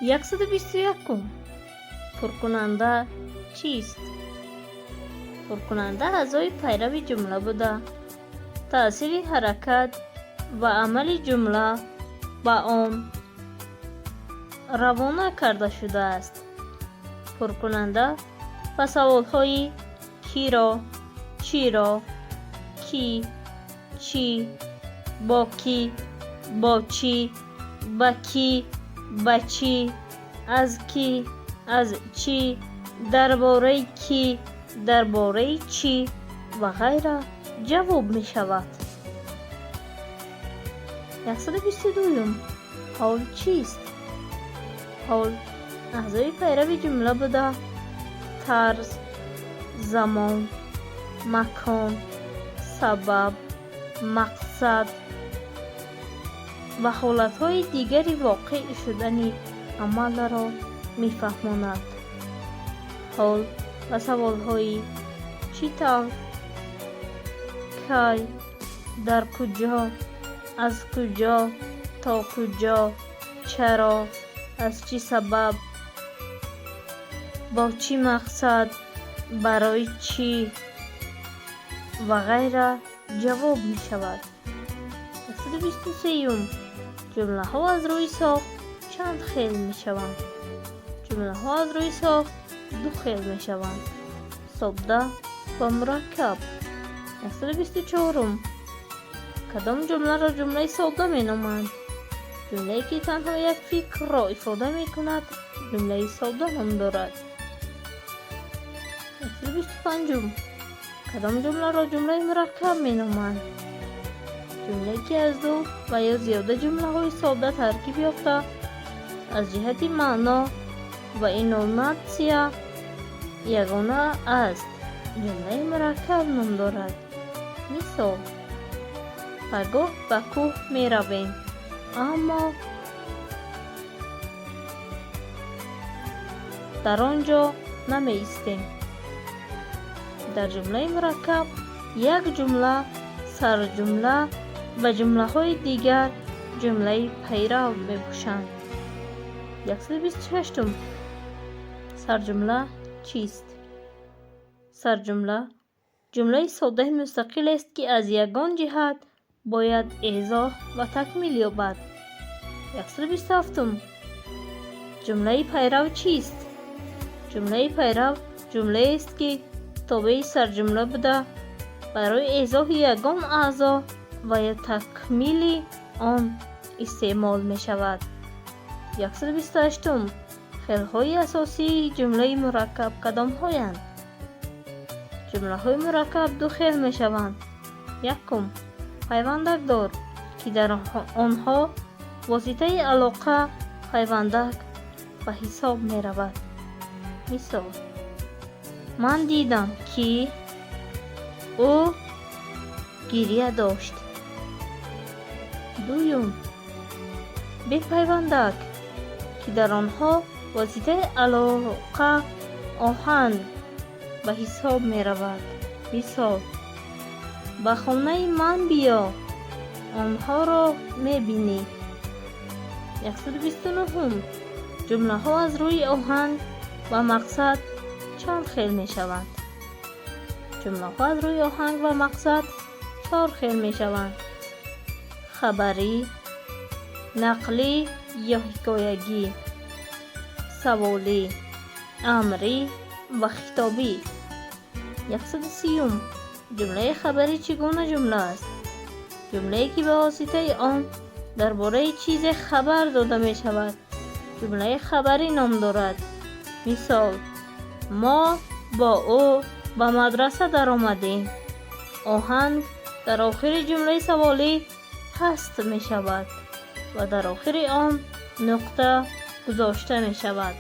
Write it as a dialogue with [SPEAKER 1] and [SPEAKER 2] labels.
[SPEAKER 1] 121-ум. Пуркунанда чист? Пуркунанда аъзои пайрави ҷумла буда, таъсири ҳаракат ва амали ҷумла ба он равона карда шудааст. Пуркунанда ба саволҳои киро, чиро, кӣ, чӣ, бо кӣ, бо чӣ, ба кӣ, ба чӣ, аз кӣ, аз чӣ, дар бораи кӣ, дар бораи чӣ ва ғайра ҷавоб мешавад. 122-юм. Ҳол чист? Ҳол аъзои пайрави ҷумла буда, тарз, замон, макон, сабаб, мақсад ва ҳолатҳои дигари воқеъ шудани амалро мефаҳмонад. Ҳол ба саволҳои чӣ тавр, кай, дар куҷо, аз куҷо, то куҷо, чаро, аз чӣ сабаб, бо чӣ мақсад, барои чӣ ва ғайра ҷавоб мешавад. 123-юм. Ҷумлаҳо аз рӯи сохт чанд хел мешаванд? Ҷумлаҳо аз рӯи сохт ду хел мешаванд: содда ва мураккаб. 124-ум. Кадом ҷумларо ҷумлаи содда меноманд? Ҷумлае, ки танҳо як фикрро ифода мекунад, ҷумлаи содда ном дорад. 125-ум. Кадом ҷумларо ҷумлаи мураккаб меноманд? Ҷумлае, ки аз ду ва ё зиёда ҷумлаҳои содда таркиб ёфта, аз ҷиҳати маъно ва интонатсия ягона аст, ҷумлаи мураккаб ном дорад. Мисол: Пагоҳ ба кӯҳ меравем, аммо дар он ҷо намеистем. Дар ҷумлаи мураккаб як ҷумла сарҷумла ва ҷумлаҳои дигар ҷумлаи пайрав мебошанд. 126-ум. Сарҷумла чист? Сарҷумла ҷумлаи соддаи мустақилест, ки аз ягон ҷиҳат бояд эзоҳ ва такмил ёбад. 127-ум. Ҷумлаи пайрав чист? Ҷумлаи пайрав ҷумлаест, ки тобеи сарҷумла буда, барои эзоҳи ягон аъзо ва ё такмили он истеъмол мешавад. 128-ум. Хелҳои асосии ҷумлаи мураккаб кадомҳоянд? Ҷумлаҳои мураккаб ду хел мешаванд: якум, пайвандакдор, ки дар онҳо воситаи алоқа пайвандак ба ҳисоб меравад. Мисол: Ман дидам, ки ӯ гиря дошт. Дуюм, бепайвандак, ки дар онҳо воситаи алоқа оҳанг ба ҳисоб меравад. Мисол: Ба хонаи ман биё, онҳоро мебинӣ. 129-ум. Ҷумлаҳо аз рӯи оҳанг ва мақсад чанд хел мешаванд? Ҷумлаҳо аз рӯи оҳанг ва мақсад чор хел мешаванд: хабарӣ, нақлӣ ё ҳикоягӣ, саволӣ, амрӣ ва хитобӣ. 130-ум. Ҷумлаи хабарӣ чӣ гуна ҷумла аст? Ҷумлае, ки ба воситаи он дар бораи чизе хабар дода мешавад, ҷумлаи хабарӣ ном дорад. Мисол: Мо бо ӯ ба мадраса даромадем. Оҳанг дар охири ҷумлаи саволӣ паст мешавад ва дар охири он нуқта гузошта мешавад.